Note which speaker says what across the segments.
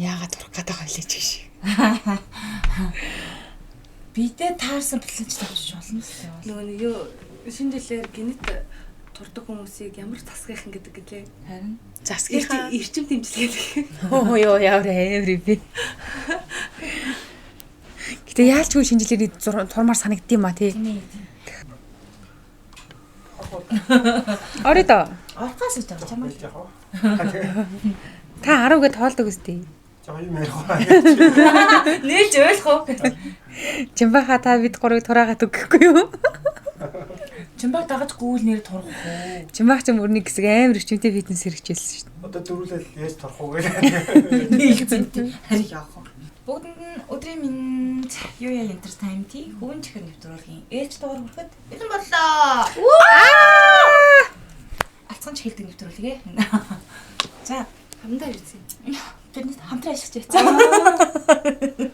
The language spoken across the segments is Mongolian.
Speaker 1: Яагаад турах гэдэг байгаа вэ чиг шиг.
Speaker 2: Бидээ таарсан бэлэнч тавьчих болно л дээ.
Speaker 3: Нөгөө нэг юу шинэ жилээр гинэт турдаг хүмүүсийг ямар засгийнхан гэдэг гэлээ.
Speaker 2: Харин
Speaker 1: Засгийнхаа
Speaker 3: Эрчим дэмжлэгээ.
Speaker 1: Оо ёо ямар амар юм бэ. Гэтэ яалчгүй шинэ жилээр турмаар санагддсан юм а тий.
Speaker 2: тийм ээ.
Speaker 1: Орой доо.
Speaker 2: Орхоос үт байгаа чамаа.
Speaker 4: Яаж яах вэ?
Speaker 1: Та 10 гэ тоолдог үстэй.
Speaker 4: Жоо юм ярих уу?
Speaker 2: Нээлж ойлгох уу?
Speaker 1: Чимбаха та бид гурыг тураагаад өгөхгүй юу?
Speaker 2: Чимбаг дагаж гүүл нэр турах уу?
Speaker 1: Чимбах ч мөр нэг хэсэг амар эрчимтэй фитнес хэрэгжүүлсэн шүү дээ.
Speaker 4: Одоо дөрүүлэл яаж торох уу гэж.
Speaker 2: Нээлж хариг явах уу? Бүгдэнд нь өдрийн минь юу яа entertainment-ийн хөвөн чихэр нэвтрүүлгийн ээлж дугаар хүрэхэд бэлэн боллоо. Алцхан чихэлдэг нэвтрүүлгээ. За,
Speaker 3: Хамдаа ирсэн.
Speaker 2: бид хамтран ажиллаж байсан.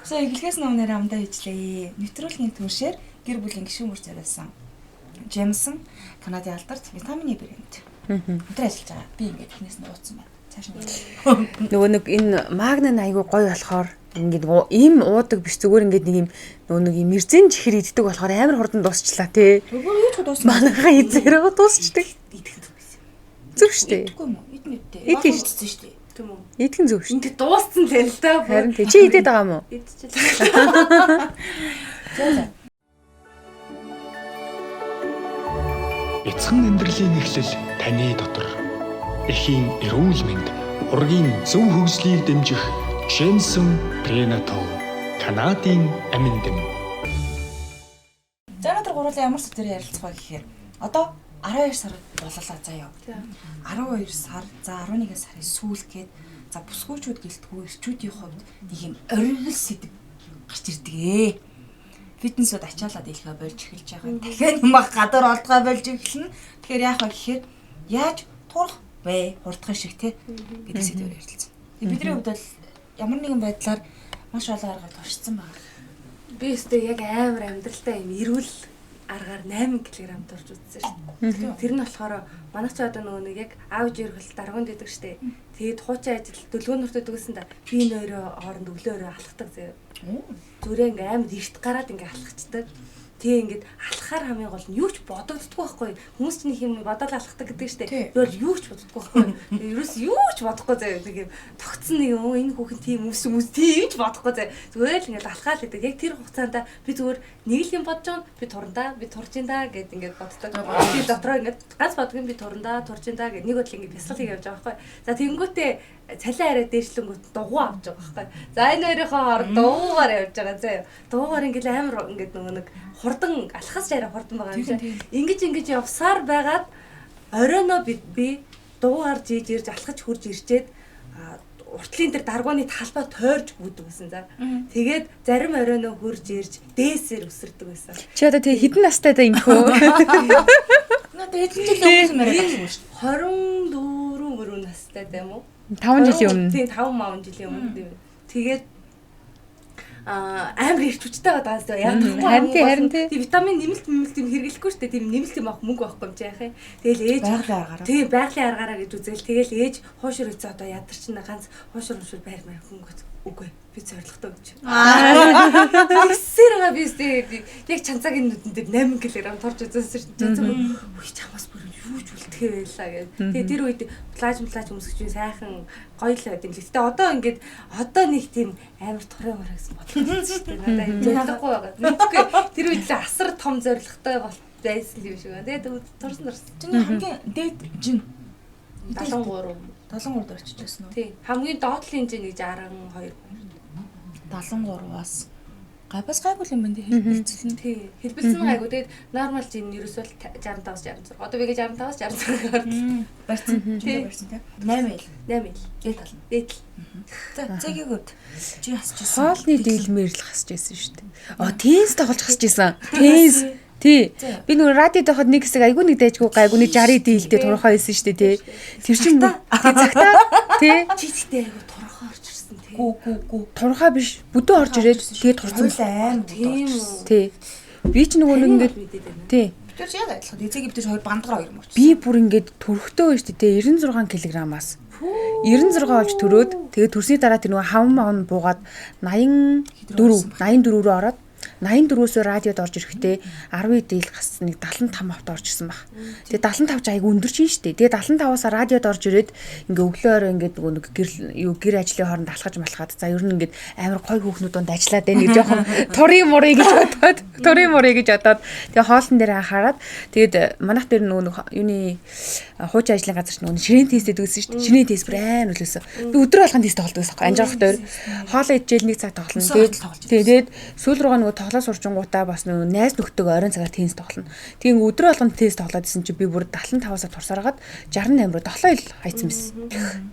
Speaker 2: За, эхлэхээс өмнө нэр амдаа хийжлээ. Нэвтрүүлгийн түншээр гэр бүлийн гишүүн бүр зориулсан. Джемсон Канадын алдарт витамины брэнд. Хамтран ажиллаж байгаа. Би ингээд эхнээс нь ууцсан байна. Цааш нь.
Speaker 1: Нөгөө нэг энэ магна айгу гоё болохоор ингээд им уудаг биш зүгээр ингээд нэг юм нөгөө нэг юм мэрзэн чихэр иддэг болохоор амар хурдан дуусчлаа тий.
Speaker 2: Зүгээр юу ч дуусна.
Speaker 1: Манайхаа эзэрээ дуусчдаг.
Speaker 3: Идэх зүг байсан.
Speaker 1: Зөв шүү дээ.
Speaker 2: Идэхгүй юм уу? Идэн үдтэй.
Speaker 1: Идэн
Speaker 2: шүү дээ. Шүү дээ.
Speaker 3: Тийм үү?
Speaker 1: Идэх нь зөв шүү.
Speaker 3: Ингээд дууссан л л да.
Speaker 1: Харин тий. Чи идээд байгаа юм уу?
Speaker 3: Идчихлээ.
Speaker 2: За за.
Speaker 5: Эцхэн амьдралын эхлэл таны дотор. Эхийн эрүүл мэнд, ургийн зөв хөгжлийг дэмжих Jensen Prenatal Канадын амин дэм.
Speaker 2: За өнөөдөр гурлаа ямар сэдвээр ярилцах вэ гэхээр одоо 12 сар боллоо заяа. 12 сар за 11 сарын сүүл гээд за бүсгүүчүүд гэлтгүү эрчүүдийн хувьд нэг юм оргил сэдв гарч ирдэг ээ. Фитнесүүд ачаалаад илгээ болж эхэлж байгаа. Дахиад юм ах гадар олдгоо болж эхэлнэ. Тэгэхээр яах вэ гэхээр яаж турах вэ? Хурдхан шиг те гэдэг сэдвээр ярилцсан. Тэгээ бидний хувьд бол ямар нэгэн байдлаар маш олон аргаар туршсан байна.
Speaker 3: Би өстэй яг амар амьдралтай юм эрүүл аргаар 8 кг турж үзсэн шүү дээ. Тэр нь болохоор манайх ч одоо нөгөө нэг яг аав жиргэл даргуунд идэг шүү дээ. Тэгээд хуучин ажил дөлгөөн нурт идэг гэсэн да. Би энэ хоёроо хооронд өглөө өрөө алхдаг заяа. Зүрээ ингээ амар эрт гараад ингээ алхацдаг. Тэгээ ингээд алхахаар хамгийн гол нь юу ч бодогддгүй байхгүй. Хүмүүс ч нэг юм бодоол алхдаг гэдэг шүү дээ. Би бол юу ч боддоггүй байхгүй. Ерөөс юу ч бодохгүй заяа. Нэг юм тогтсон нэг юм энэ хүүхэн тийм үс үс тийм ч бодохгүй заяа. Зүгээр л ингээд алхаал гэдэг. Яг тэр хугацаанд би зүгээр нэг л юм бодож байгаа би турандаа би турж ин да гэд ингээд боддог. Би дотроо ингээд ганц бодгийн би турандаа турж ин да гэд нэг бодлоо ингээд бясалгал хийгээ явж байгаа байхгүй. За тэгэнгүүтээ цалин арай дээшлэнгүүт дугуй авч байгаа байхгүй. За энэ хоёрынхоо хооронд дугуйгаар явж байгаа заяа. Дугуйгаар ингээд амар ингээд нөгөө нэг хурдан алхас арай хурдан байгаа юм шиг. Ингэж ингэж явсаар байгаад оройноо би дугуйгаар жийж ирж алхаж хурж ирчээд уртлын тэр даргууны талбай тойрж гүйдэг гэсэн за. Тэгээд зарим оройноо хурж ирж дээсээр өсөрдөг байсан.
Speaker 1: Чи одоо тий хэдэн настай да ингэх үү?
Speaker 2: Надад хэдэн жилийн өмнө яриад байгаа шүү дээ.
Speaker 3: 24 мөрөө настай даа юм уу?
Speaker 1: 5 жилийн өмнө.
Speaker 3: Тийм 5 маун жилийн өмнө тийм. Тэгээд амар ирч хүчтэй байгаа даа. Яадаг
Speaker 1: Харин тий, харин тий.
Speaker 3: Тийм витамин нэмэлт нэмэлт юм хэрэглэхгүй шүү дээ. Тийм нэмэлт юм авах мөнгө байхгүй юм чи яах юм. Тэгэл ээж
Speaker 2: Байгалийн аргаараа.
Speaker 3: Тийм байгалийн аргаараа гэж үзэл. Тэгэл ээж хуушур үцээ одоо ядарч на ганц хуушур хуушур байр маяг хөнгөт. Үгүй би зоригтой гэж. Тэгсээр байгаа би өстэй яг чанцаагийн нүдэн дээр 8 кг торж үзсэн шүү дээ. Чанцаа үгүй чамаас бүр юу ч үлдэхээ байлаа гэв. Тэгээ тэр үед плаж млаж өмсөж би сайхан гоё л байд юм л. Гэтэ одоо ингээд одоо нэг тийм амар турын морь гэсэн бодлоо шүү дээ. Надад юм зориггүй байгаа. Мэдгүй тэр үед л асар том зоригтой бол байсан юм шиг байна. Тэгээд турсан турсан.
Speaker 2: Чиний хамгийн дээд жин
Speaker 3: 73.
Speaker 2: 73 дээр очиж байсан уу?
Speaker 3: Тий. Хамгийн доотлын жин нэг 62.
Speaker 2: 73-аас гайбас гайгүй юм байна хэлбэлцэл нь.
Speaker 3: Тий. Хэлбэлсэн гайгүй. Тэгээд нормал жин ерөөсөө л 65-аас 66. Одоо би 65-аас 66 гардаг.
Speaker 2: Барьсан. Чиний барьсан тий. 8 ил.
Speaker 3: 8 ил.
Speaker 2: Дээд тал нь.
Speaker 3: Дээд л.
Speaker 2: За, цэгийн хувьд чи хасчихсан.
Speaker 1: Хоолны дийлмээр л хасж байсан шүү дээ. А теннис тоглож хасж байсан. Теннис. Тий. Би нөгөө радиод байхад нэг хэсэг айгүй нэг дайжгүй гайгүй нэг 60 дийлтэй турхаа байсан шүү дээ тий. Тэр чинь тий цагтаа тий
Speaker 3: Чи тэгтээ айгүй турхаа орж ирсэн тий.
Speaker 2: Гүү гүү гүү.
Speaker 1: турхаа биш бүдүү орж ирээд тэгээд турсан.
Speaker 2: Хоёулаа амар
Speaker 3: Тийм үү.
Speaker 1: Тий. Би ч нөгөө нэг ингээд
Speaker 3: Мэдээд байна.
Speaker 1: тий
Speaker 2: Бид тэр яг адилхан. Эцэг бид хоёр бандгаар хоёр юм очсон.
Speaker 1: би бүр ингээд төрхтөө байж шүү дээ 96 кг-аас. 96 олж төрөөд тэгээд төрсний дараа тэр нөгөө хаван мавн буугаад 84 84 рүү ороод 84-өөс радиод орж ирэхдээ 10 дийл гас нэг 75 авто орж ирсэн баг. Тэгээ 75 ч айгу өндөр чинь штэ. Тэгээ 75-аас радиод орж ирээд ингээ өглөө орой ингээ нөгөө нэг гэр юу гэр ажлын хооронд алхаж малхаад за ер нь ингээд амар гой хүүхнүүд донд ажиллаад байна гэж жоохон турын мурыг гэж бодоод турын мурыг гэж бодоод тэгээ хоолн дээр анхаарад тэгээд манайх дээр нөгөө нэг юуны хуучин ажлын газар ч нөгөө ширээн тест гэдэг байсан штэ. Ширээн тест бүр амар үлээсэн. Би өдөр болгон тест тоглодог байсан. Анжаарах дээр хоолоо идчихэл нэг цаг тоглоно. Тэгээд сүүл рүүгээ нөгөө тоглоо сурчингуудаа бас нөгөө найз нөхдөйгөө оройн цагаар теннис тоглоно. Тэгээ өдөр болгон теннис тоглоод исэн чи би бүр 75-аас турсараад 68 руу 7 ил хайцсан байсан.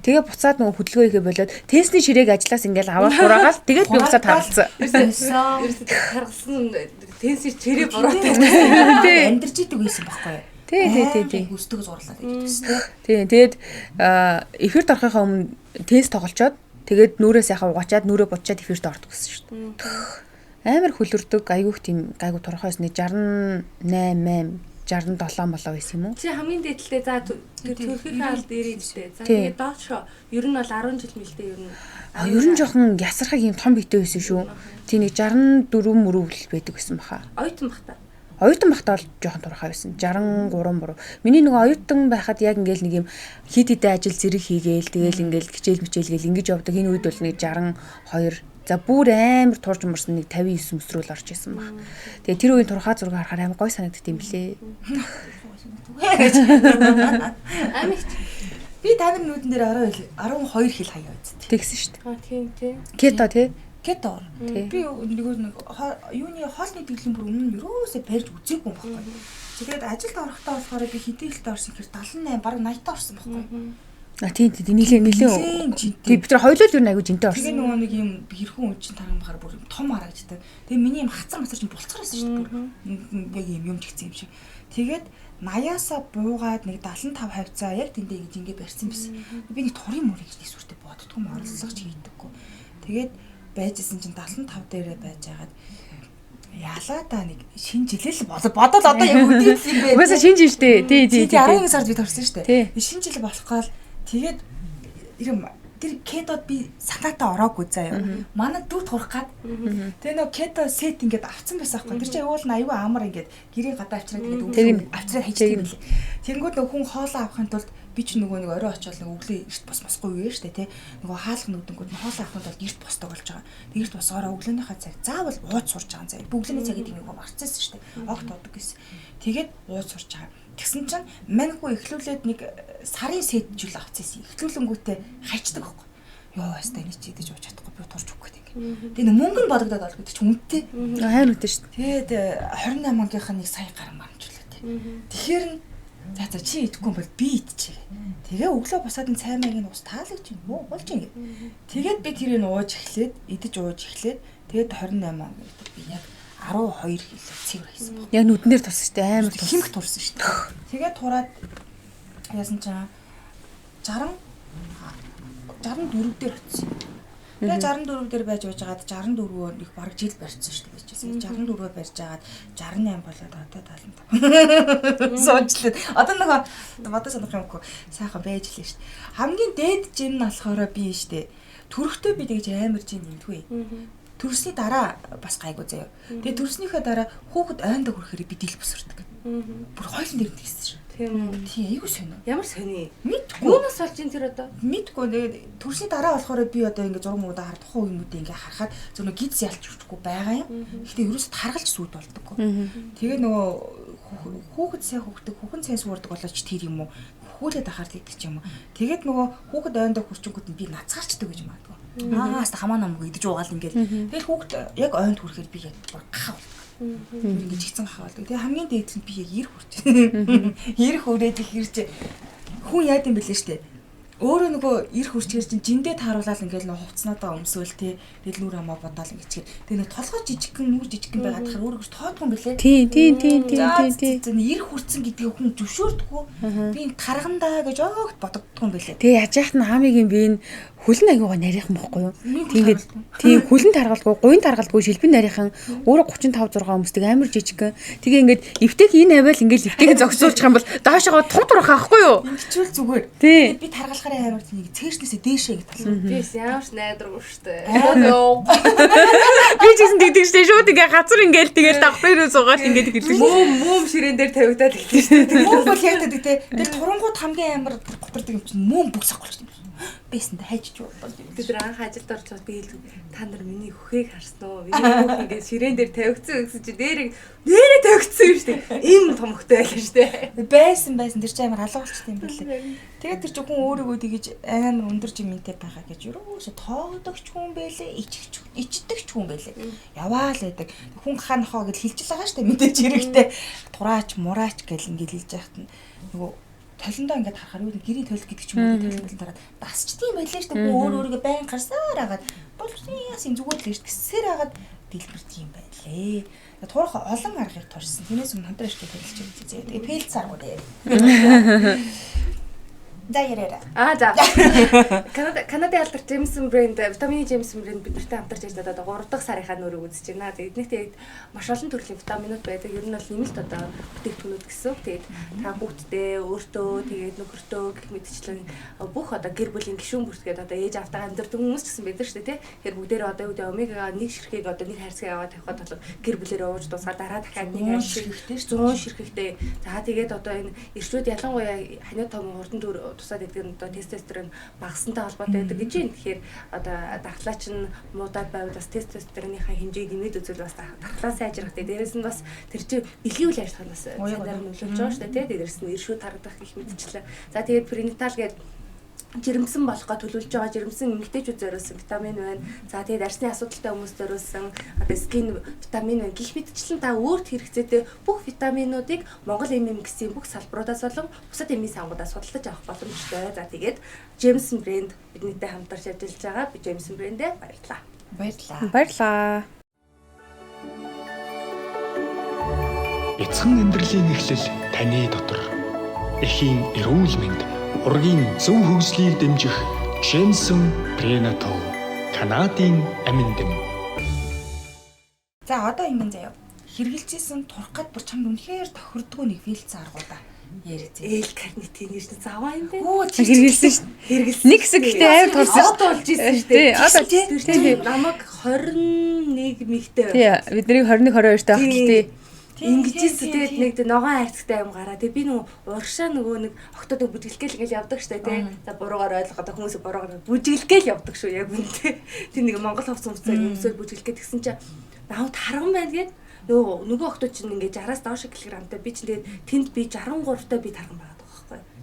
Speaker 1: Тэгээ буцаад нөгөө хөдөлгөөн хийхэ болоод теннисний ширээг ажлаас ингээл аваад хураагаал тэгээд би буцаад харгалцсан.
Speaker 3: Ерөөсөө харгалсан теннисний чирээ буруутай.
Speaker 2: Тий. Амьдарч идэг байсан байхгүй юу?
Speaker 1: Тий, тий, тий, тий.
Speaker 2: Өстөг зурлаад байдаг гэсэн тий.
Speaker 1: Тий, тэгээд эфирт орохынхаа өмнө теннис тоглолцоод тэгээд нүрээ сайхан угаачаад нүрээ будчаад эфирт ордог гэсэн шүү дээ. Амар хөлөрдөг, айгүйх тийм гайгүй турхаас нэг 68 8 67 болоо байсан юм уу?
Speaker 3: Чи хамгийн дээдлээ за төрхийнхээ алд 90-тэй. За тэгээд доошо ер нь бол 10 жил мэлтэй ер нь.
Speaker 1: А ер нь жоохон ясархаг юм том битэй байсан шүү. Тий нэг 64 мөрөвл байдаг байсан баха.
Speaker 3: Оюутан бахта.
Speaker 1: Оюутан байхдаа бол жоохон турхаа байсан. 63 мөрөв. Миний нөгөө оюутан байхад яг ингээл нэг юм хит хитэ ажил зэрэг хийгээл тэгэл ингээл хичээл мичээл гээл ингэж явдаг. Энэ үед бол нэг 62. За бүр амар турж мурсан нэг 59 өсрөөл орж исэн баг. Тэгээ тэр үеийн турхаа зураг харахаар амар гой санагдд юм блээ.
Speaker 3: Амар их.
Speaker 2: Би та нарын нүдэн дээр 12 хил хаяа үзтээ.
Speaker 1: Тэгсэн шүү дээ.
Speaker 3: Аа тийм тий.
Speaker 1: Кето тий.
Speaker 2: Кето. Би нөгөө нэг юуны хоолны дэглэм бүр өмнө нь ерөөсөө барьж үзээгүй юм байхгүй. Тэгээд ажилд орохдоо болохоор би хэдэн хилтэй орсон гэхээр 78 бараг 80-тай орсон байхгүй.
Speaker 1: А тийм тийм нилээ нилээ. Тийм бид нар хоёулаа л юу айгу жинтэй орсон.
Speaker 2: Тэгээ нөгөө нэг юм хэрхэн үн чин тарангахаар бүр юм том харагддаг. Тэгээ миний юм хацар мацар чинь булцгаар байсан шүү дээ. Бүр яг юм юм чигцэн юм шиг. Тэгээд 80-аасаа буугаад нэг 75 хавцаа яг тэндээ ингэж ингэ барьсан байсан. Би нэг турын мөрийг нэг сүртэй боддгоо юм оролцоогч хийдэггүй. Тэгээд байжсэн чинь 75 дээрээ байж хагаад ялаа да нэг шинэ жилэл бодоод одоо яг өдөрт юм бэ.
Speaker 1: Угаасаа шинэ жил шүү дээ. Тий тий.
Speaker 2: 11 сард би төрсөн шүү дээ. Шинэ жил болох гал тэгээд тэр кетод би санаатаа ороогүй заяа. Манай дүү турах гад. Тэгээ нөгөө кето сет ингээд авцсан байсан аахгүй. Тэр чинь аюул нь аюу амар ингээд гэрийн гадаа авчираад ингээд өглөө авчираад хайчдаг юм лээ. Тэнгүүд нөгөө хүн хоолоо авахын тулд би ч нөгөө нэг орой очиод нэг өглөө эрт бос босгүй үе штэ тий. Нөгөө хаалга нүдэнгүүд нь хоолоо авахын тулд эрт босдог болж байгаа. Тэг эрт босгоороо өглөөнийхөө цаг заавал ууж сурч байгаа юм заяа. Би өглөөний цагийг нөгөө марцсан штэ. Огт удаг гэсэн. Тэгээд ууж сурч байгаа. Тэгсэн чинь маньгүй эхлүүлээд нэг сарын сет жил авчихсан. Эхлүүлэнгүүтээ хайчдаг байхгүй. Йоо, яста энийг чи идэж ууж чадахгүй би турж өгөх гэдэг ингээ. Тэгээ мөнгө нь бодогдоод болгүй чи үнэтэй.
Speaker 1: Амар үнэтэй шүү
Speaker 2: дээ. Тэгээд 28 мөнгийнх нь нэг сая гарan марамчлаа тий. Тэгэхээр нь за чи идэхгүй бол би идчихье. Тэгээ өглөө босоод энэ цай маягийн ус таалагч юм уу? Болж ингээ. Тэгээд би тэрийг ууж эхлээд, идэж ууж эхлээд тэгээд 28 мөнгө гэдэг би яг 12 хил цэвэр хийсэн баг.
Speaker 1: Яг нүднээр турсан шүү дээ. Амар
Speaker 2: химх турсан шүү дээ. Тэгээд тураад яасан чинь 64 дээр очсон. Тэгээ 64 дээр байж байжгаад 64-өө нэг бараг жил барьсан шүү дээ бичсэн. 64-өө барьж агаад 68 болоод одоо 75. Суучлаа. Одоо нөгөө бодож санах юмгүй. Сайхан байж лээ шүү дээ. Хамгийн дээд жин нь болохоор би шүү дээ. Төрөхтөө би тэгж амар жин нэмдгүй. Төрсний дараа бас гайгүй заяа. Тэгээ төрснийхөө дараа хүүхэд ойндоо хүрэхээр би дил бүсэрдэг. Бүр хойлон дээр тэгсэн шүү.
Speaker 3: Тийм үү.
Speaker 2: Тийм айгүй сонио.
Speaker 3: Ямар сони?
Speaker 2: Мэдгүй.
Speaker 3: Юунаас болж ин тэр одоо?
Speaker 2: Мэдгүй. Тэгээд төрсний дараа болохоор би одоо ингээ зураг муудаа хар тухайн үеүүдээ ингээ харахад зөв нөө гидс ялч өчөхгүй байгаа юм. Гэхдээ ерөөсө таргалж сүд болдоггүй. Тэгээ нөгөө хүүхэд сайн хүүхдэг, хүүхэн сайн суурдаг болооч тэр юм уу? Хүүлээд ахаар тэгдэг ч юм уу. Тэгээд нөгөө хүүхэд ойндоо хүрчингүүд нь би нацгаарчдаг гэж магадгүй. Аа хаста хамаа намгүй идэж уугаал ингээл. Тэгэл хүүхэд яг ойнд хүрэхээр би яг гахаа болдог. Ингэж хэцэн гахаа болдог. Тэгээ хамгийн дээд нь би яг 90 хүрч. 90 хүрээд их ирж хүн яад юм бэлээ штэ. Өөрөө нөгөө 90 хүрчгээр чинь жиндээ тааруулаад ингээл нөгөө хувцснуудаа өмсөөл те. Тэгэл нүр амаа бодаал ингэчгээр. Тэгээ нөгөө толгой жижигхэн нүр жижигхэн байгаад тахаар өөрөө тоодгүй юм бэлээ.
Speaker 1: Тий, тий, тий, тий, тий.
Speaker 2: 90 хүрцэн гэдгийг хүн зөвшөөрдөггүй. Би энэ таргандаа гэж огт бодогддгүй юм бэлээ.
Speaker 1: Тэгээ яаж яхад нь хаамигийн би энэ хөлн аягүй нарийнхан бохгүй юу? Тэгээд тийм хөлн таргалдгүй, гуйн таргалдгүй, шилбэн нарийнхан өөрөө 35 6 өмсдөг амар жижигхэн. Тэгээ ингээд эвтэх энэ аваал ингээд эвтэх зогсуулчих юм бол доошогоо тун турах аахгүй юу?
Speaker 2: Ингэчүүл зүгээр.
Speaker 1: Тий.
Speaker 2: Би таргалахаар болохоор амар нэг цээжнээсээ дээшээ ингэ талах.
Speaker 3: Бис ямар ч найдваргүй штэ.
Speaker 1: Би ч гэсэн тэгдэг штэ шууд ингээ газар ингээл тэгэл давхар руу суугаад ингээд хэлдэг.
Speaker 3: Мөм ширээн дээр тавигдаад эхэлсэн штэ.
Speaker 2: Мөм бол яг гэдэг те. Тэгэл турангууд хамгийн амар гутардаг юм чинь мөм бүкс ахгүй штэ. Бэсэндэ хайчиж бол.
Speaker 3: Бид нар анх ажилд орж чад би хэлдэг. Та нар миний хөхийг харсан уу? Миний хөх ингээд ширээн дээр тавигдсан гэсэн чи дээрээ нэрээ тавигдсан юм штэ. Им томхтой байлаа штэ.
Speaker 2: Байсан тэр чинь амар алга болчтой юм билээ. Тэгээд тэр чинь хүн өөрийгөө тэгэж амар өндөр жимэнтэй байгаа гэж юусоо тоодогч хүн байлээ, ичдэгч хүн байлээ. Яваа л байдаг. Хүн хаа нохоо гэж хэлж л байгаа штэ мэдээж хэрэгтэй. Тураач, мураач гэл ингээд хэлж яхад нь нөгөө толондоо ингээд харахаар юу гэрийн толь гэдэг ч юм уу толь тараад дасчдсан юм байлээ штэ. Хүн өөр өөрийгөө байн гарсаар агаад бол яас юм зүгээр л штэ гэсээр агаад дэлбэрдэг юм байлээ. Турах олон аргыг турсан. Тэрнээс өмнө хамтран ирчүүд хэлж үзье. Тэгээ пэлц аргууд яа. За яриараа.
Speaker 3: Аа за. Канадын алдар Jameson брэнд, витамины Jameson брэнд бид нартай хамтарч ажиллаад одоо 3 дахь сарынхаа нүрийг үзэж байна. Тэгээд эднийх тэгээд маш олон төрлийн витаминууд байдаг. Ер нь бол нэмэлт одоо бүтээгдэхүүнүүд гэсэн. Тэгээд та хүүхддээ, өөртөө, тэгээд нөхөртөө гэх мэтчлэн бүх одоо гэр бүлийн гишүүн бүртгээд одоо ээж автаа амьдардаг хүмүүс ч гэсэн байдаг шүү дээ, тий. Тэгэхээр бүгдээрээ одоо юу гэдэг омега 1 ширхгийг одоо нэг хайрцгийг аваад тавихад бол гэр бүлээрээ ууж дуусгаад дараа дахиад нэг хайрцаг 100 ширхэгтэй. За тэгээд одоо энэ эрчүүд ялангуяа ханиа том хурдан төр тусаад идэх нь одоо тестостерон багасантай холбоотой байдаг гэж юм. Тэгэхээр одоо дархлаа чинь муудаад байвал бас тестостероныхаа хэмжээг нэмээд үзвэл бас дархлаа сайжрах. Дээрээс нь бас тэр чинь бэлгийн үйл ажиллагаа бас сайнаар нөлөөлж байгаа шүү дээ, тий. Дээрээс нь эршүүд харагдах гэх мэтчлээ. За тэгээд пренатал гэдэг жирэмсэн болохоо төлөвлөж байгаа жирэмсэн эмэгтэйчүүд зориулсан витамин байна. За тэгээд арьсны асуудалтай хүмүүс зориулсан одоо скин витамин байна. Гэх мэтчлэн та өөрт хэрэгцээтэй бүх витаминуудыг Монгол ММ гэсэн бүх салбаруудаас болон бусад эмийн сангуудаас судалдаж авах боломжтой. За тэгээд Jameson брэнд биднийтэй хамтарч ажиллаж байгаа. Би Jameson брэндээ баярлалаа.
Speaker 2: Баярлалаа.
Speaker 1: Баярлалаа.
Speaker 5: Бяцхан амьдралын эхлэл таны дотор. Эхийн эрүүл мэнд ургийн зөв хөгжлийг дэмжих Jameson Prenatal Канадын аминдэн.
Speaker 2: За одоо ингэн заяа. Хэргэлжсэн турах гад бүр чамд үнэхээр тохирдгоо нэг фэлц аргуудаа яриц.
Speaker 3: Ээл карнитин гэж заваа юм бэ?
Speaker 1: Хэрэгэлсэн шүү.
Speaker 3: Хэрэгэлсэн.
Speaker 1: Нэг хэсэг гэхдээ амар турсан шүү.
Speaker 3: Одоо болж исэн шүү дээ.
Speaker 1: Одоо тий.
Speaker 3: Намайг 21 мэгтэй.
Speaker 1: Тий, бидний 21 22 таа хатал тий.
Speaker 3: Ингэжсэн тэгээд нэг ногоон хайрцагтай юм гараа. Тэгээд би нөгөө урагшаа нөгөө нэг октод бүжиглэгээл ингээл явдаг штэ тий. За буруугаар ойлгоод хүмүүс буруугаар бүжиглэгээл явдаг шүү яг үнтэй. Тэр нэг Монгол хувцас өмсөөл өмсөөл бүжиглэгээ тэгсэн чинь намайг тарган байна гээд нөгөө октод чинь ингээ 60-аас доош килограмтай би чинь тэгээд тэнд би 63-тай би тарган байгаа байхгүй.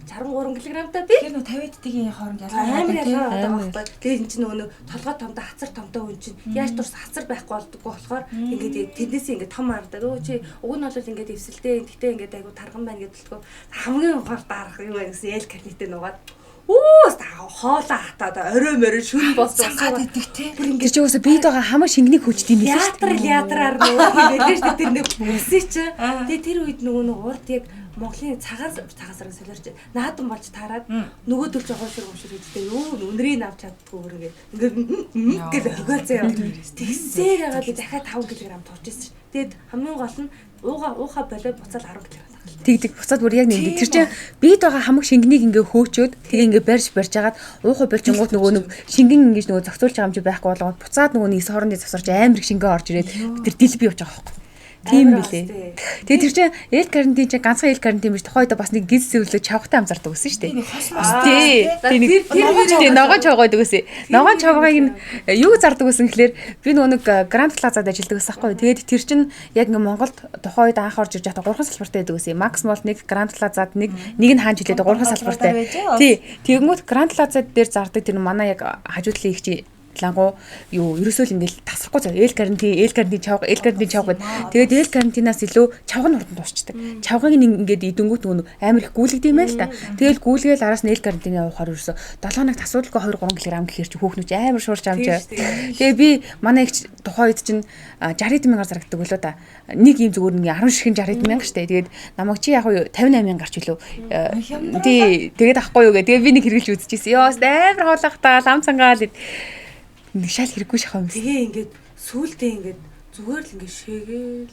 Speaker 3: 63 килограмтай би.
Speaker 2: Тэр нөө 50-ийн хооронд ялгаа
Speaker 3: амар ялгаа байгаа байхгүй. Тэгээд эн чинь нөгөө нэг толгой томтой хацар томтой хүн чинь яаж дурс хацар байхгүй болдгоо болохоор ингээд тэндээсээ ингээд том харагдаад өө чи уг нь бол ингээд эвсэлтэй тэгтээ ингээд айгу тарган байна гэдэлтгөө хамгийн гол дарах юу вэ гэсэн эл карнитээ нугаад хоолоо хатаад орой морой шүн болсон
Speaker 2: цангаад идэх те.
Speaker 1: Тэр чинь уусаа бид байгаа хамаг шингэнийг хүчт юм билээ шүү
Speaker 3: дээ. Ятрал ятраар нөгөө хэлээ шүү дээ. Тэр нэг бүсээ чи. Тэгээ тэр үед нөгөө нэг урд яг Монголын цагаан саран солиорч наадам болж таарад нөгөөдөл жоо шир гомшир хийдтэй юу үнрийг авч чаддгүй өөр ингээд ингээд гэл хөгөөл заяа. Тэгсээр байгаа би дахиад 5 кг турж ирсэн. Тэгээд хамгийн гол нь ууха болоод буцаал 10 кг таргалт.
Speaker 1: Тэгдэг буцаад бүр яг нэг тэр чинь бид байгаа хамаг шингэнийг ингээ хөөчөөд тэгээ ингээ барьж агаад ууха болчингууд нөгөө нэг шингэн ингэж нөгөө зохицуулж байгаа юм чи байхгүй болгоод буцаад нөгөө нэг хоорондын завсарч амар их шингэн орж ирээд тэр дэлби явж байгаа байхгүй. Тийм билээ. Тэгээ тэр чинь эл карантин чинь ганцхан эл карантин биш тухайн үед бас нэг гиз сэвлөө чавгатай амзардаг гэсэн шүү дээ. Тий. Тэр ногоон чавга байдаг гэсэн. Ногоон чавгыг нь юу зардаг гэсэн гэхлээр би нөгөө нэг Гранд Плазад ажилладаг гэсэн байхгүй. Тэгээд тэр чинь яг ингээ Монголд тухайн үед анх орж ирж байхдаа 3 салбартай байдаг гэсэн. Макс Мол нэг, Гранд Плазад нэг, нэг нь хаан жилээд 3 салбартай. Тий. Тэгэнгүүт Гранд Плазад дээр зардаг тэр манай яг хажуу талын их чи лангуу юу ерөөсөө л ингээл тасрахгүй зав. Эл карантин чавга, эл карантин чавга гэд. Тэгээд эл карантинаас илүү чавга нь хурдан дуусчдаг. Чавгыг ингээд идэнгүүт нөгөө амар их гүйлэгд юм байл та. Тэгэл гүйлгээл араас нь эл карантины явахаар ерөөсөө 7 хоногт асуудалгүй 2 3 кг гэхэр чи хөөхнөч амар шуурч амж. Тэгээ би манай их тухайн үед чинь 60 мянгаар зарагддаг үлээ да. Нэг юм зүгээр нэг 10 ширхэн 60 мянга штэ. Тэгээд намайг чи яг юу 58 мянга гарч үлээ. Тий, тэгээд ахгүй юу гэ. Тэгээ би нэг хэрэглэж үзчихсэн. Ёо, амар хоолойхтаа лам цангаал нэг шал хэрэггүй шахаа юм.
Speaker 3: Тэгээ ингээд сүултээ ингээд Зүгээр л ингээ шээгээл.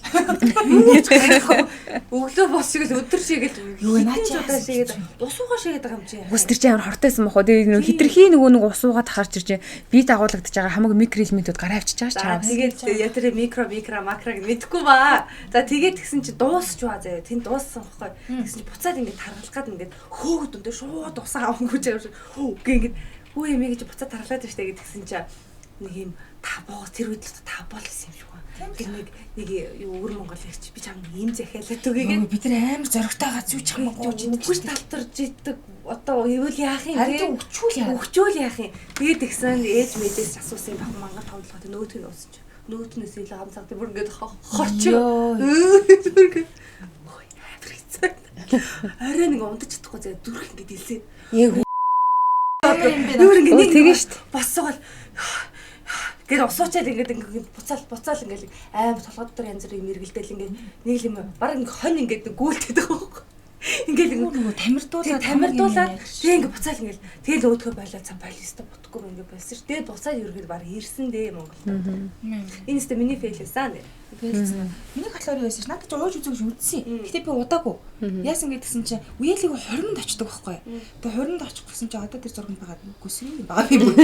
Speaker 3: Юу ч гарахгүй. Өглөө бос шиг л өдөр шээгээл.
Speaker 2: Юу наа чи
Speaker 3: удаа шээгээд усуугаа шээгээд байгаа юм чи.
Speaker 1: Ус тэр чинь амар хортойсон бах уу. Тэгээ нөгөө хитрхи нөгөө нэг ус уугаад харж ирж би дагуулагдаж байгаа хамаг микроэлементүүд гараа авчиж байгаа
Speaker 3: чаа. Тэгээд яа тэр микро макро гэж мэдэхгүй ба. За тэгээд тэгсэн чи дуусч ба заяа. Тэнд дууссан байхгүй. Тэгсэн чи буцаад ингээ таргалах гад ингээд хөөгд өндөө шууд усаа авангүйж байгаа юм шиг. Хөө ингээд хүү юм гэж буцаад таргалаад штэ гэдгсэн чи нэг юм табоо тэр үед л табоо л гэсэн юм шиг байна. Тэр нэг юу өвөр Монгол ирч би чам ийм захиалаа төгөөгээд
Speaker 2: бид нар амар зоригтой гац юу ч хамаагүй
Speaker 3: үгүйс талтарж идэг одоо ивэл яах юм
Speaker 2: те өгчүүл яах
Speaker 3: өгчүүл яах юм. Тэгээд тэгсэн ээж мэдээс асуусан юм баг мангар томдлогоо нөгөөх нь уусч нөгөөтнөөс илүү амцаг тэр бүр ингээд хорчоо. Ой амар хэцүү. Орой нэг унтаж чадахгүй заа зүрх ингээд илсээ.
Speaker 1: Яг
Speaker 3: юу ингээд нэг
Speaker 1: тэгэн штт.
Speaker 3: Боссоогол гээд усуучаад ингээд ингээд буцаал ингээд амар толгой дотор янз бүрийн мэргэлдэл ингээд нэг л юм баг ингээд хонь ингээд гүйлтэд байгаа байхгүй. Ингээд
Speaker 2: нөгөө тамирдуулаад
Speaker 3: тэгээ ингээд буцаал ингээд тэгэл өөдгөө байлаа цаа болиста бутгүй ингээд болсон ш. Тэгээд буцаад ерөөд баг ирсэн дээ Монголд. Энэ өстө миний фейлсэн нэ.
Speaker 2: Фейлсэн. Миний калори байсан ш. Надад ч ууж үзэж үзсэн. Гэтэ би удаагүй. Яасан гэдгсэн чинь үеэлийг 20-нд очдөг байхгүй. Тэгээ 20-нд очих гэсэн чинь одоо тэр зурганд байгаа гүсрийн юм байгаа юм.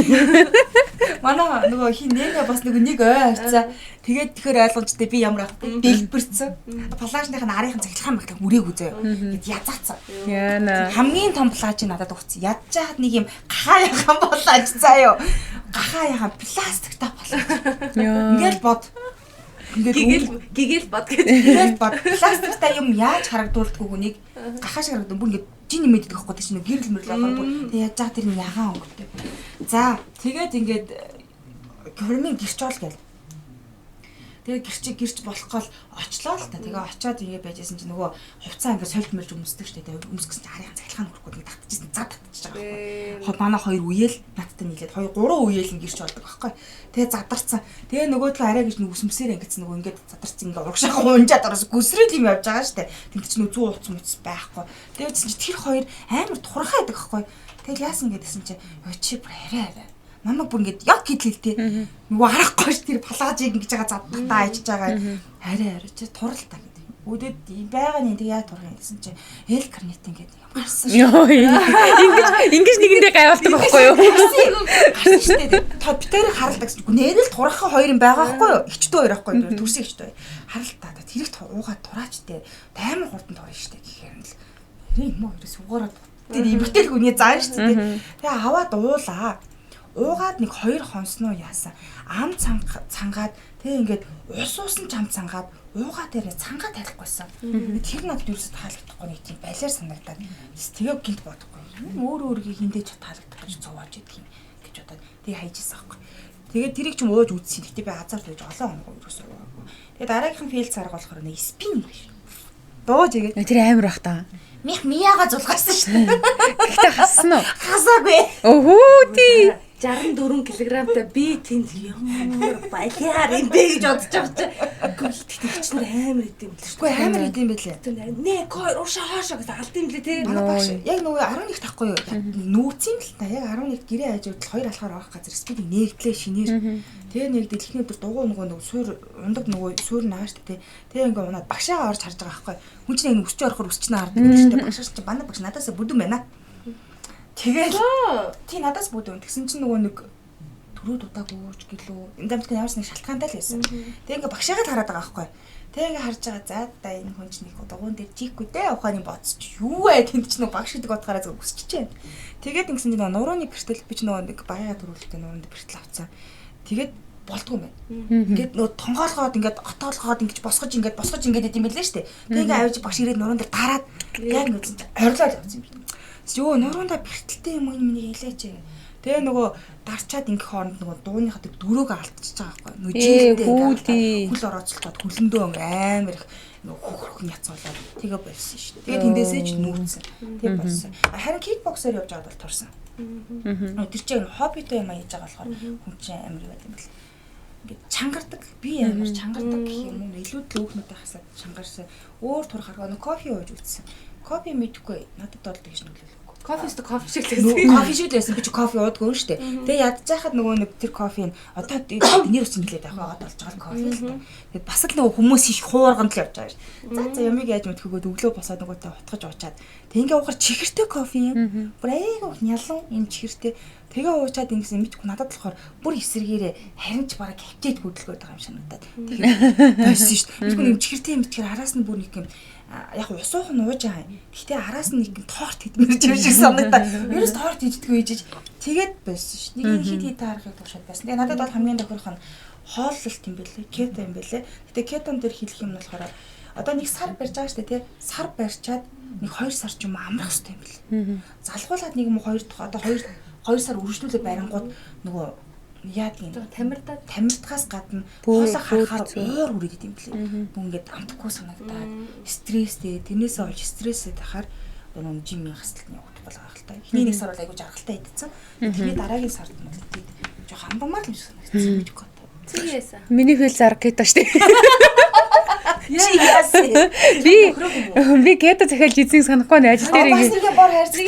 Speaker 2: Манай нөгөө хин нэнэ бас нөгөө нэг ой авцаа. Тэгээд тэгэхээр ойлгомжтой би ямар ах дэлбэрсэн. Плажных нь арийнхан цахилгаан махлах үрээгүй зөө. Гэт язаацсан.
Speaker 1: Яана.
Speaker 2: Хамгийн том плаж надад өгсөн. Ядж хахад нэг юм гахаа яхан болоо заа юу. Гахаа яхан пластиктай болоо. Ингээл бод.
Speaker 3: Ингээд гэгэл бод гэж.
Speaker 2: Гэгэл бод. Пластиктай юм яаж харагдуулдаггүй хүнийг гахаа шиг харагдсан. Бүр ингээд жин нэмэдэг байхгүй тэр чинь гэрэл мөрөл болохоор бүр тэг яаж байгаа тэр нь ягаан өнгөтэй. За тэгээд ингээд хормын гэрч ол гэл. Тэгээд гэрч болох гол очлоо л та. Тэгээ очиод ингээд байжсэн чинь нөгөө хувцаа ингээд сольд мөрж өмсдөг штэ. Тэгээ өмсгсөн чинь харийн цахилгаан хөрөхгүй ингээд татчихсан. За татчихж байгаа байхгүй. Манай хоёр үеэл надтай нийлээд 2 3 үеэл нь гэрч болдог байхгүй. Тэгээ задарсан. Тэгээ нөгөө талаа арай гэж нэг өсөмсөөр ингэсэн нөгөө ингээд задарсан ингээд урагшаа гунжаад ороос гүсрэл юм явж байгаа штэ. Тэнд чинь нөгөө зүү утас муц байхгүй. Тэгээд чинь тэр хоёр амар турхаа байдаг байхгүй. Тэгэл яасан гэдсэн чинь ёо чи бүр арай арай. Намайг бүр ингээд яг гэтэл те. Нөгөө харахгүй ш тэр палажийг ингэж байгаа задтаа ажиж байгаа. Арай арай чи турал та гэдэг. Үдээд байгаа нь тэг яаж турах юм гэсэн чи эл карнитин гэдэг юм гарсан шүү.
Speaker 1: Ингэж нэгэндээ гайвалдаг байхгүй юу?
Speaker 2: Гарсан шүү дээ. Та битэрийг харалдаг гэсэн чи нэрэл турахын хоёр юм байгаа байхгүй юу? Эгчтэй хоёр байхгүй юу? Төрсөн эгчтэй хоёр. Харалтаа та тэрийг уугаад тураач те. Амар хурдан турна шүү дээ гэхээр нь л юм уу ерөөс угаараад тэр эмгтэл хүний зан шүү дээ. Тэгээ аваад уулаа. Уугаад нэг 2 хонсноо яасан. Ам цангаад тэгээ ингээд ус уусан ч ам цангаад уугаа дээрээ цангаа тайлахгүйсэн. Тэр надад ерөөсөө таалагдахгүй нэг тийм балиар санагдаад. Тэгээ гинт бодохгүй. Өөр өөргийг хиндэж таалагдах гэж цовоож идэх юм гэж бодоод тэгээ хайжсэн аахгүй. Тэгээд тэрийг ч юм ууж үзсэн. Гэтэ би азар байж олон хоног ерөөсөө уугаагүй. Тэгээд дараагийнх нь фейл царга болохоор нэг спин юм шиг. Дууж игээд.
Speaker 1: Тэр амар бах та.
Speaker 2: Мих мияга зулгаасан шүү дээ.
Speaker 1: Гэхдээ хассан уу?
Speaker 2: Хасаагүй.
Speaker 1: Өхөө тий.
Speaker 3: 64 кг-тай би тэнд ямар балиар юм бэ гэж бодож байгаа чи. Тэгч нар амар идэм билээ шүү.
Speaker 2: Үгүй амар идэм билээ.
Speaker 3: Нэ кой уршаа хоошоо гэсэн алд юм билээ те.
Speaker 2: Манай багш яг нөгөө 11-т ахгүй юу? Нүүцэн л та яг 11-т гэрээ ажууд хоёр алхаар орох газар спид нэгдлээ шинээр. Тэгээ нэг дэлхний өдөр дугуй нөгөө суур ундаг нөгөө суур нагаа шүү дээ. Тэгээ ингээ унаад багшаага орж харж байгаа байхгүй. Хүн чинь нэг өсч орохоор өсч наа хардаг гэдэг чинь багш чинь манай багш надаас бүдүүн байна. Тэгэл тий надаас бүдүүн. Тэгсэн чинь нөгөө нэг төрөө дудаагүй ч гэлөө. Энэ дамжтай ямарс нэг шалтгаантай л байсан. Тэгээ ингээ багшаагаа л хараад байгаа байхгүй. Тэгээ ингээ харж байгаа за да энэ хүн чинь нэг дугуун дээр жихгүй дээ ухааны бодсоч юу вэ тэнд чинь нөгөө багш гэдэг утгаараа зөв өсчихжээ. Тэгээд ингэсэн чинь нөгөө нурууны бэртэл би ч нөгөө нэг баяа төрүүлэлтээ нурууны бэртэл авцсан. Тэгээд болдгоо юм байна. Ингээд нөгөө тонгоолгоод ингээд отоолгоод ингэж босгож ингээд идэм билээ шүү дээ. Тэгээ ингээ авч багш ирээд нуруунд дээр дараад яг ингэсэн чинь орлоод явсан юм байна. Юу нуруундаа бэртэлтэй юм уу миний хэлээч. Тэгээ нөгөө дарчаад ингэх хооронд нөгөө дууныхаа тэр дөрөөг алдчихж байгаа байхгүй. Нөгөө жилдээ хөл орооцолтоод хөлөндөө ингээ амар их нөгөө хөхөрхөн яцуулаад тэгээ болсон шүү дээ. Тэгээ тэндээсээ ч нүүцсэн. Тэгээ болсон. Харин кикбоксоор явж байгаад бол турсан. Тэр чинь хоббитой юм хийж байгаа болохоор хүн чинь амар юу байт юм бэл. Ингээд чангардаг. Би амар чангардаг гэх юм уу? Илүү л өөхнүүдээ хасаад чангарсан. Өөр турах арга нөгөө кофе ууж үзсэн. Кофе мэдэхгүй. Надад бол тэгж нөлөөлөхгүй.
Speaker 3: Кофе өстө кофе шиг л байсан.
Speaker 2: Кофе шиг л байсан. Би чи кофе уудгүй шүү дээ. Тэгээ ядж байхад нөгөө нэг тэр кофег одоо нэр үсэн хэлээд авах байгаад болж байгаа кофе л та. Тэгээд бас л нөгөө хүмүүс их хуурганд л явж байгаа шүү. За за ямиг яаж мэдхүйгээд өглөө босоод нөгөөтэй утгаж уучаад. Тэг ингээ уухаар чихэртэй кофе юм. Бүр айгүй нялан юм чихэртэй. Тэгээ уучаад ингэсэн мэдгүй надад болохоор бүр эсэргээрээ харин ч бараг хавчээд хөдөлгөөд байгаа юм санагдаад. Тэгээ байсан шүү дээ. Мэдгүй юм чихэртэй юм чихэр араас нь бүр нэг юм яг усуух нь ууж байгаа юм. Гэхдээ араас нь нэг юм торт идмээр юм шиг санагдаа. Ерөөс торт иддэг үйжиж тэгээд байсан шүү. Нэг хит хит таарахыг туршаад байсан. Тэгээ надад бол хамгийн тохирох нь хооллолт юм бэлээ, кето юм бэлээ. Гэтэ кетон дээр хэлэх юм нь болохоор одоо нэг сар барьж байгаа шүү дээ, тий. Сар барьчаад нэг 2 сар ч юм амрах хэрэгтэй юм бэлээ. Залхуулаад нэг юм 2 дахь одоо 2 сар үргэлжлүүлээ барингууд нөгөө яадаг юм тамирдахаас гадна хоолой харахаар уур үрээд идэм блээ. Нүг ингээд амтгүй санагдаад стресстэй тэрнээсээ олж стрессээ тахаар нөгөө жимийн хасалт нь явагдах байгаа хэл та. Эхний нэг сар бол айгүй жаргалтай идсэн. Тэрний дараагийн сард нь бол тэгээд жоох амбамаар л юм шиг санагдсан мэдгүй.
Speaker 3: Цэгээс.
Speaker 1: Миний хөл зар кето штэ.
Speaker 2: Чи яасан?
Speaker 1: Би кето захиалж идсийг санахгүй нэ ажил дээр
Speaker 2: ингэ. Бас нэг бор хайрцаг.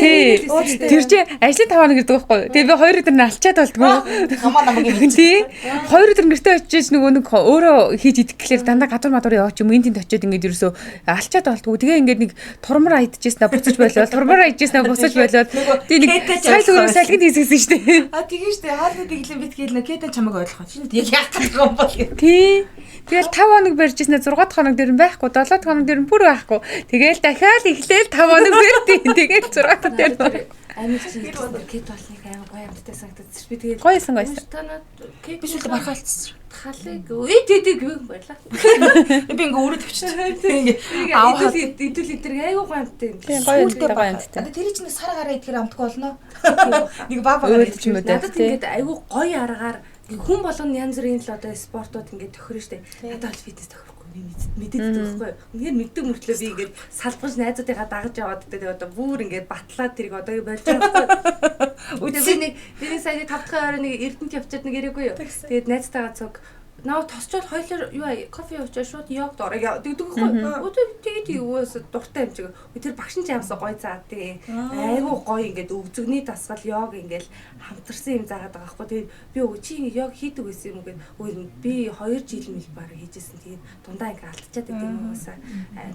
Speaker 1: Тэр чи ажлын 5 хоног гэдэг байхгүй юу? Тэгээ би 2 өдөр нь алчаад болдгоо.
Speaker 2: Хамаа намайг юм.
Speaker 1: Тий. 2 өдөр гэртээ очиж нөгөө нэг өөрөө хийж идэх гэхлээр дандаа гадуур мадуур яваач юм энэ тэнд очиод ингээд ерөөсөө алчаад болдгоо. Тэгээ ингээд нэг турмар идчихсэн буцаж болоод турмар идчихсэн буцаж болоод тэгээ нэг сая зүгээр салгинд хийсгэсэн шүү дээ.
Speaker 2: А тэгээ шүү дээ. Хаалны дэглэн бит гээл нэ кето чамайг ойлгох. Чи яг яах гэдэг юм бол.
Speaker 1: Тий. Тэгэл 5 хоног барьж ирсэн 6 дахь хоног дээр нь байхгүй, 7 дахь хоног дээр нь бүр байхгүй. Тэгэл дахиад эхлээл 5 хоног барьдیں۔ Тэгэл 6 дахь дээр
Speaker 3: амиг чинь кето болныг амар гоё амттай санагдсан. Би тэгэл
Speaker 1: гоёсэн гоёсэн.
Speaker 2: Би сүлдө бархаа алдсан.
Speaker 3: Халыг ээ тэг баярлаа.
Speaker 2: Би ингээ өөрөө төвчтэй. Ингээ
Speaker 3: аваад идүүл идэр айгүй гоё амттай юм.
Speaker 1: Гоё амттай гоё амттай.
Speaker 2: Одоо тэр чинь сар гараа идэхэр амтгүй болно. Нэг баг багаар
Speaker 1: идэх юм уу.
Speaker 3: Надад ингээд айгүй гоё аргаар хүн болгоно янз бүрийн л одоо спортууд ингээд тохирно штэ. Надад бол фитнес тохирохгүй би мэдээд байдаг байхгүй юу. Үнээр мэддэг мөртлөө би ингээд салбаж найзуудыгаа дагаж яваад тэгээ одоо бүр ингээд батлаад тэрийг одоо болж байгаа байхгүй юу. Би нэг би сая 5 дахь орой нэг Эрдэнэт явчаад нэг ирээгүй юу. Тэгээд найзтайгаа цуг наа тосчоод хоёлоор юу кофе уучаа шууд йогт орё гэдэг байхгүй юу. Өдөр тэгээд юуээс дуртай юм чиг. Тэр багш нь ч ямсаа гоё заа тий. Айгу гоё ингээд өвзөгний дасгал йог ингээд хамтарсан юм заагаад байгаа байхгүй. Тэгээд би өө чи ингээд йог хийдэг байсан юм уу гэд. Өө би 2 жил мэл баг хийжсэн. Тэгээд дундаа ингээд алдчихад байдаг юм уусаа.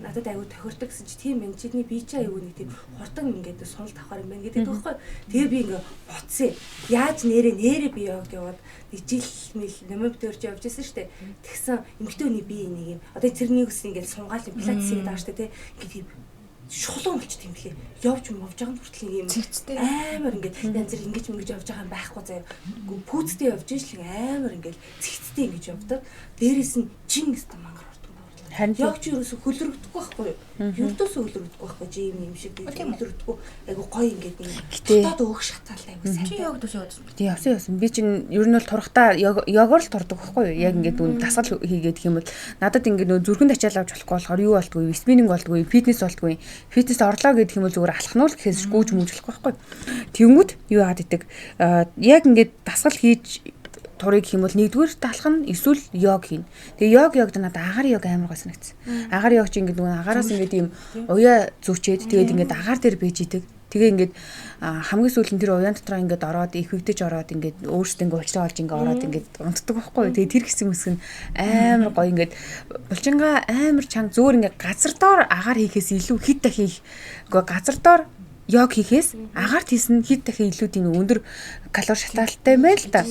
Speaker 3: Надад айгу тохирдог гэсэн чи тийм юм чиний бие чи айгу нэг тийм хурдан ингээд сунал тавхаар юм байна гэдэг байхгүй. Тэгээ би ингээд бодсон. Яаж нэрээ би йогт яваад нэг жил мэл номер дээр ч явж байсан шүү дээ. Тэгсэн эмэгтэй хүний бие нэг юм. Одоо тэрнийг ус ингээд сунгаал пилатес хийгээд байгаа шүү дээ, тэ. Ингээд тийм шулуун болчих юм лээ. Явж мовж байгаа нь хүртэл юм
Speaker 2: цэгцтэй
Speaker 3: амар ингээд янз бүр ингэж ингэж явж байгаа юм байхгүй заяа. Пүүцтэй явж ижил амар ингээд цэгцтэй ингэж явдаг. Дээрээс нь жин өстө мангар уртан буурлаа. Яг чи ерөөсө хөлөрөгдөхгүй байхгүй юу? Ердөөсөө хөлөрөгдөхгүй байхгүй чи юм юм шиг хөлөрөгдөхгүй. Айгу гоё ингээд юм. Дотоод өөх шатаал айгу сайн.
Speaker 2: Чи яг төсөө явсан.
Speaker 1: Тий явсан. Би чинь ер нь бол турхтаа йогоор л турдаг байхгүй юу? Яг ингээд нүн дасгал хийгээд гэх юм бол надад ингээд нөө зүрхэнд ачаал авч болохгүй болохоор юу болдгоо, спиннинг болдгоо, фитнес болдгоо. Фитнес орлоо гэх юм бол зүгээр алхна уу гэхээс гүйж мүж болохгүй байхгүй. Тэнгүүд юу яагаад идэг? Яг ингээд дасгал хийж турыг гэх юм бол нэгдүгээр талах нь эсвэл йог хийнэ. Тэгээ йог йогд надад агаар йог амар гой санагдсан. Агаар йог чи ингээд нөгөө агаараас ингээд ийм уяа зүвчээд тэгээд ингээд агаар дээр бийж идэг. Тэгээ ингээд хамгийн сүүлд нь тэр уяан дотроо ингээд ороод ихвэгдэж ороод ингээд өөрсдөө ингээд улчраа олж ингээд ороод ингээд унтдаг байхгүй юу. Тэгээ тэр хэсэг мэсэг нь амар гоё ингээд булчингаа амар чанга зөөр ингээд газар доор агаар хийхээс илүү хит дахин их үгүй газар доор йог хийхээс агаарт хийсэн хит дахин илүү тийм өндөр калори шатаалтай юм байна л да.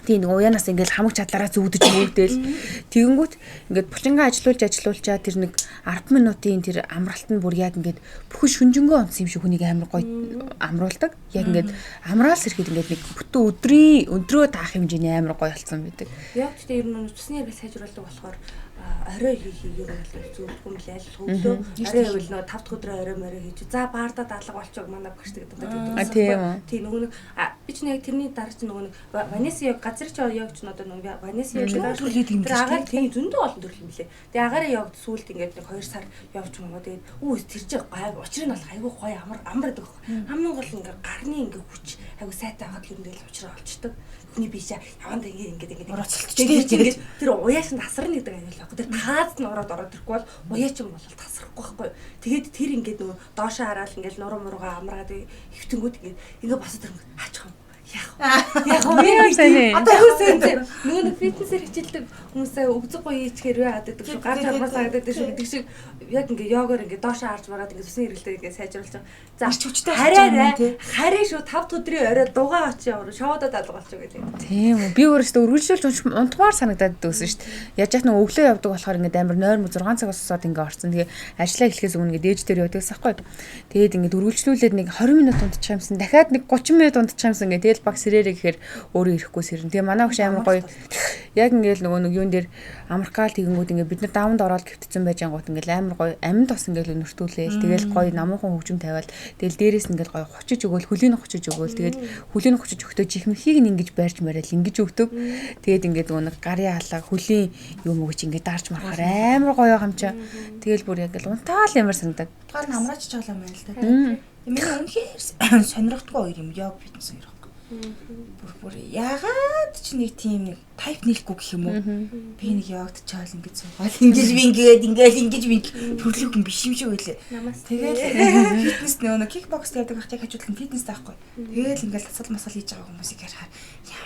Speaker 1: Тийм нэг уяанаас ингээл хамаг чадлаараа зүүдэж мөгдөөл. Тэгэнгүүт ингээд булчингаа ажилуулж ажилуулчаа тэр нэг 10 минутын тэр амралт нь бүр яг ингээд бүхэн шүнжэнгөө онцсон юм шиг хүнийг амар гоё амруулдаг. Яг ингээд амраал сэрэхэд ингээд нэг бүтэн өдрийн өндрөө таах хэмжээний амар гоё болсон байдаг.
Speaker 3: Яг гэхдээ ер нь цусны эргэл сайжруулдаг болохоор орой хийх ер нь бол зөвлөхгүй юм лээ. Аль өглөө орой байвал нөө 5 дахь өдрөө орой морой хийж. За баарда даалга болчих манай багш гэдэг дандаа тэгдэг.
Speaker 1: Тийм үү.
Speaker 3: Тийм нөгөө нэг би ч нэг тэрний дараа ч нөгөө нэг Ванесса яг газар Газар чи йог ч одоо нөгөө Ванес йог
Speaker 2: Зөндөө төрөл гэдэг юм
Speaker 3: Тэр
Speaker 2: биш
Speaker 3: агаар
Speaker 2: үү?
Speaker 3: тийм зөндөө олон төрөл юм лээ. Тэгээ агарын йогт сүүлд ингээд нэг 2 сар явж юм уу. Тэгээд үү тэр чи гай учрыг нь болох айгүй гоё амар амар гэдэг байхгүй. Хамгийн гол нь ингээд гарны ингээд хүч айгүй сайтай байгаад л ер нь тэгэл учраа олчдөг. Хүний бие чи явандаа ингээд ингээд ингээд
Speaker 2: Орооцолтч
Speaker 3: Тэгээд
Speaker 2: тий,
Speaker 3: ингээд тэр уяаш нь тасарна гэдэг аюул байхгүй. Тэр тааз нь ороод ороод ирэхгүй бол уяа ч юм бол тасрахгүй байхгүй. Тэгээд тэр ингээд нөгөө доошоо хараад ингээд нуруу муруугаа амраад хөвтөнгүүд ингээд ингээд босоод ирэнгүүт хаачих юм. Яах вэ? Яах вэ?
Speaker 1: Ямар сайн ээ.
Speaker 3: Одоо сайн зэ. Нөгөө нэг фитнесээр хичээлдэг хүмүүсээ өгзөг гоё хийчихээр яагаад гэдэг шүү. Гар чармаар санагдаад шүү гэдэг шиг яг ингээ йогоор ингээ доошоо харж мараад ингээ цусны хэрэглээ ингээ сайжруулж байгаа. За
Speaker 2: Ирч хүчтэй болчих юм
Speaker 3: хараарай.
Speaker 2: тий.
Speaker 3: Харин шүү 5 өдрийн орой дугаа очиж яваа. Шоудад алга болчих гэлээ.
Speaker 1: Тийм үү. Би өөрөөсөө үргэлжлүүлж унтмаар санагдаад дүүсэн шүү дээ. Яаж яах нь өглөө явдаг болохоор ингээд амар нойр мө 6 цагаас усаад ингээд орсон. Тэгээ ажиллаа эхлэхээс өмнө ингээд ээж дээр явдаг гэсэн байхгүй. Тэгээд ингээд үргэлжлүүлээд нэг 20 минут унтчих юмсан. Дахиад нэг 30 минут унтчих юмсан ингээд тэгэл баг сэрээрээ гэхээр өөрөө ирэхгүй сэрнэ. Тэгээ манай хөш амар гоё. Яг ингээд нөгөө нэг юун дээр Америкаал тэгэнгүүт ингээд бид нар даванд ороод гівтцэн байж ангууд ингээд амар гоё амин тос ингээд өнөртүүлээл. Тэгэл гоё намуухан хөгжим тавиал. Тэгэл дээрээс нь ингээд гоё хучиж өгөөл, хөлийн хучиж өгөөл. Тэгэл хөлийн хучиж өгтөө жихмхийг нь ингэж барьж мараал ингэж өгдөг. Тэгээд ингээд нөгөө нэг гарын алга хөлийн юм өгч ингээд дарж марахаар амар гоё юм чаа. Тэгэл бүр яг л унтаал ямар санагдаад.
Speaker 2: Утгаар нь амраач чаглаа юм байна л да. Миний үнэхээр сонирхдаггүй хоёр юм йог фитнес хоёр байхгүй. Бүр яагаад ч нэг тийм нэг тайп нийлэхгүй гэх юм уу? Би нэг йогт чаал ингэж суугаад ингэж би ингээд ингээл ингэж би төрлөх хүн биш юм шиг байлээ. Тэгэл фитнес нөгөө нэг кикбокс явдаг байх яг хажууд нь фитнес таахгүй. Тэгэл ингээл тасал масал хийж байгаа хүмүүсийг харахаар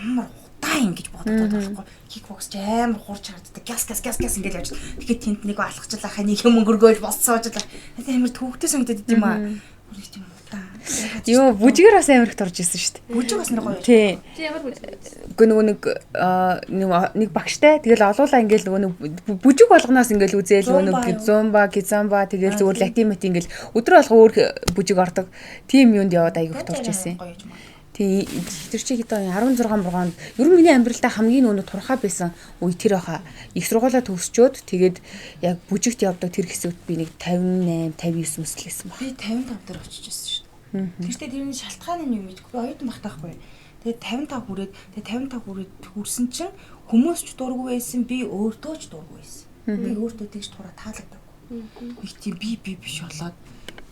Speaker 2: ямар удаан ингэж боддог байхгүй. Кикбокс ч амар хурж харагддаг. Гяс гяс гяс гяс ингээл явж. Тэгэхээр тэнд нэг алхачлаа нэг юм өнгөргөөл босцоожлаа. Амар төвөгтэй санагдаад идэм аа. Бүр нэг тийм удаан.
Speaker 1: Йоо бүжгээр бас амар их турж исэн шүү дээ.
Speaker 2: Бүжиг бас нэр гоё.
Speaker 1: Тий.
Speaker 3: Чи ямар бүжиг?
Speaker 1: Үгүй нөгөө нэг нэг багштай тэгэл олуула ингээл нөгөө нэг бүжиг болгоноос ингээл үзээл нөгөө нэг зумба, кизамба тэгэл зүгээр латин мат ингээл өдөр болго өөр бүжиг ордог. Тийм юунд яваад аяг их турж исэн. Тий тэр чи хэдэн 16 мургаанд ер нь миний амьдралдаа хамгийн нөгөө турхаа байсан үе тэр баха. Их сургуулаа төгсчөөд тэгээд яг бүжигт явдаг тэр хэсэгт би нэг 58 59 мөслөсөн баг.
Speaker 2: Би 55 дээр очиж ирсэн шүү дээ. Тэртээ тэрний шалтгаан нь юу мэдгүй. Би оюутан багтаахгүй. Тэгээд 55 хүрээд тэгээд 55 хүрээд хүрсэн чинь хүмүүс ч дургүй байсан, би өөртөө ч дургүй байсан. Би өөртөө тэгж тураа таалагдаагүй. Нэг тийм би биш болоод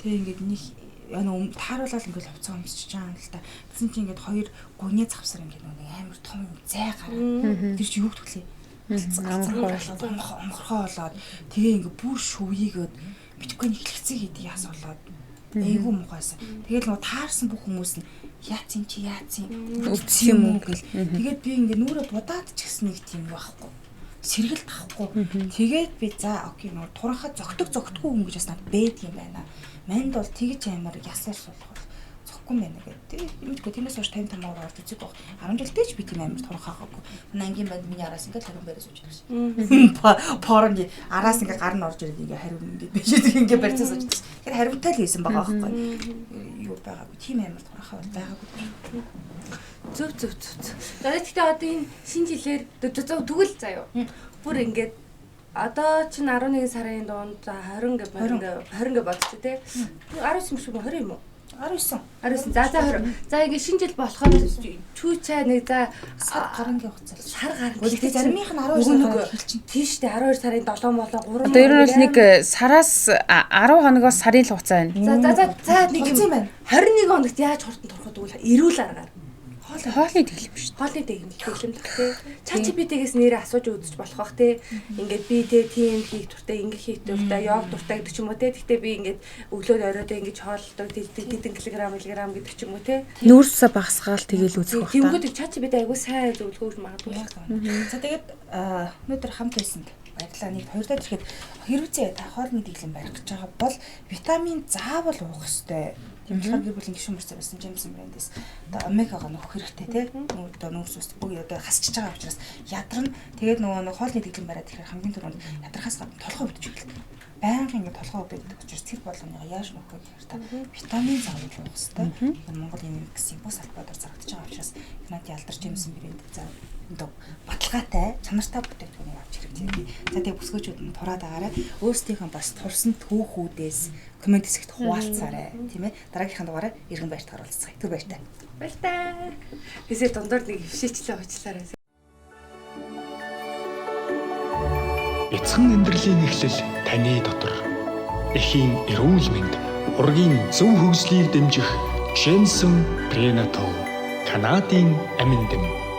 Speaker 2: тэгээд ингээд нэг яна тааруулаад ингээд хувцас өмсөж байгаа юм л та. Тэгсэн чинь ингээд хоёр гуны завсар ингээд нэг амар том юм зай гараад. Тэр чинь юу гэвлээ? Амархаа болоод тэгээ ингээд бүр шүвийгээд мэдгүй нэг хэлэцэг хийдэг яас болоод айгүй мухайсан. Тэгэл нөгөө таарсан бүх хүмүүс нь яацын чи яацын өвдсөн юм уу гэл. Тэгээд би ингээд нүрэ будаад ч гэсэн нэг тийм байхгүй. Сэргэлт авахгүй. Тэгээд би за окей нөгөө туранхаа зөгтөг зөгтгүй хүн гэж бас надад байдаг юм байна. Манд бол тэгж амар ясаар суулгах бол зөхгүй юм байна гэдэг. Тэгээд мэдгүй тиймээс хойш 55-аар орж үзег баг. 10 жилдээ ч би тийм амар туранхаагаагүй. Манай ангийн банд миний араас ингээд хариун бариа сууж ирсэн. Порон араас ингээд гар нь орж ирээд ингээд хариун ингээд бишээд ингээд барьцаа сууж ирсэн. Тэгэхээр хариунтай л байсан байгаа байхгүй. Юу байгаагүй. Тийм амар туранхаа бол байгаагүй.
Speaker 3: Зөв зөв зөв. За гэхдээ одоо энэ шинэ жилээр тэгвэл заяа. Бүр ингээд одоо чинь 11 сарын дунд за 20 гэ 20 гэ бодчих тий. 19 юм шиг 20 юм уу?
Speaker 2: 19.
Speaker 3: 19. За за 20. За ингээд шинэ жил болохоор чүү чай нэг за
Speaker 2: сар гарангийн хугацаа.
Speaker 3: Сар гаран.
Speaker 2: Гэхдээ заримынх нь 12 сар хэлчин.
Speaker 3: Тийм шүү дээ 12 сарын 7 болоо 3.
Speaker 1: Одоо ер нь бол нэг сараас 10 хоногоос сарын л хугацаа байна.
Speaker 3: За за за за нэг
Speaker 2: юм байна.
Speaker 3: 21 хоногт яаж хурдан турах вэ гэвэл эрүүл аргаар.
Speaker 1: Хоолны дэглэм шүү дээ.
Speaker 3: Хоолны дэглэм тий. ChatGPT-гээс нэрээ асууж үзэж болох бах тий. Ингээд би тий тийм хийх дуртай, ингэ хийх дуртай, йог дуртай гэдэг ч юм уу тий. Гэхдээ би ингээд өглөөд оройдоо ингэж хооллдог тэдэн килограмм, миллиграмм гэдэг ч юм уу тий.
Speaker 1: Нүүрс усаа багасгаал тэгэл үзэх бах та.
Speaker 3: Тэнгүүд ChatGPT айгуу сайн зөвлөгөө өгч магадгүй.
Speaker 2: За тэгээд өнөөдөр хамт байсанд баярлалаа. Нэг хоёр дахь ирэхэд хэрвээ та хоолны дэглэм барих гэж байгаа бол витамин заавал уух ёстой. Тийм болохоор гэр бүлийн гишүүн мөрцөө байсан Jameson брэндээс одоо омегагаа нөхөх хэрэгтэй тий. Одоо нүүрс ус бүх одоо хасчиж байгаа учраас ядарна. Тэгээд нөгөө нэг хоолны дэглэм бариад ирэхээр хамгийн түрүүнд ядрахаас гадна толгой өвдөж эхэлдэг. Байнгын ингээд толгой өвдөж учраас тэр болгоныгоо яаж нөхөх вэ гэхээр та витамин заавал уух ёстой. Монгол юм гэсэн бус албадаар зарагдаж байгаа учраас Канадын алдар Jameson брэнд за одоо баталгаатай чанартай бүтээгдэхүүнийг авч хэрэгтэй. За тэгээ бүсгүйчүүд нь тураад агаарай. Өөрсдийнхөө бас турсан түүхүүдээс коммент хэсэгт хуваалцаарай, тийм ээ. Дараагийнхаа дугаараар иргэн баяртайгаар уулзцгаая. Түр баяртай.
Speaker 3: Баяртай. Бисээ дундуур нэг хөвшөөчлөө уучлаарай.
Speaker 5: Бяцхан амьдралын эхлэл таны дотор. Эхийн эрүүл мэнд, ургийн зөв хөгжлийг дэмжих Jensen Prenatal Канадын амин дэм.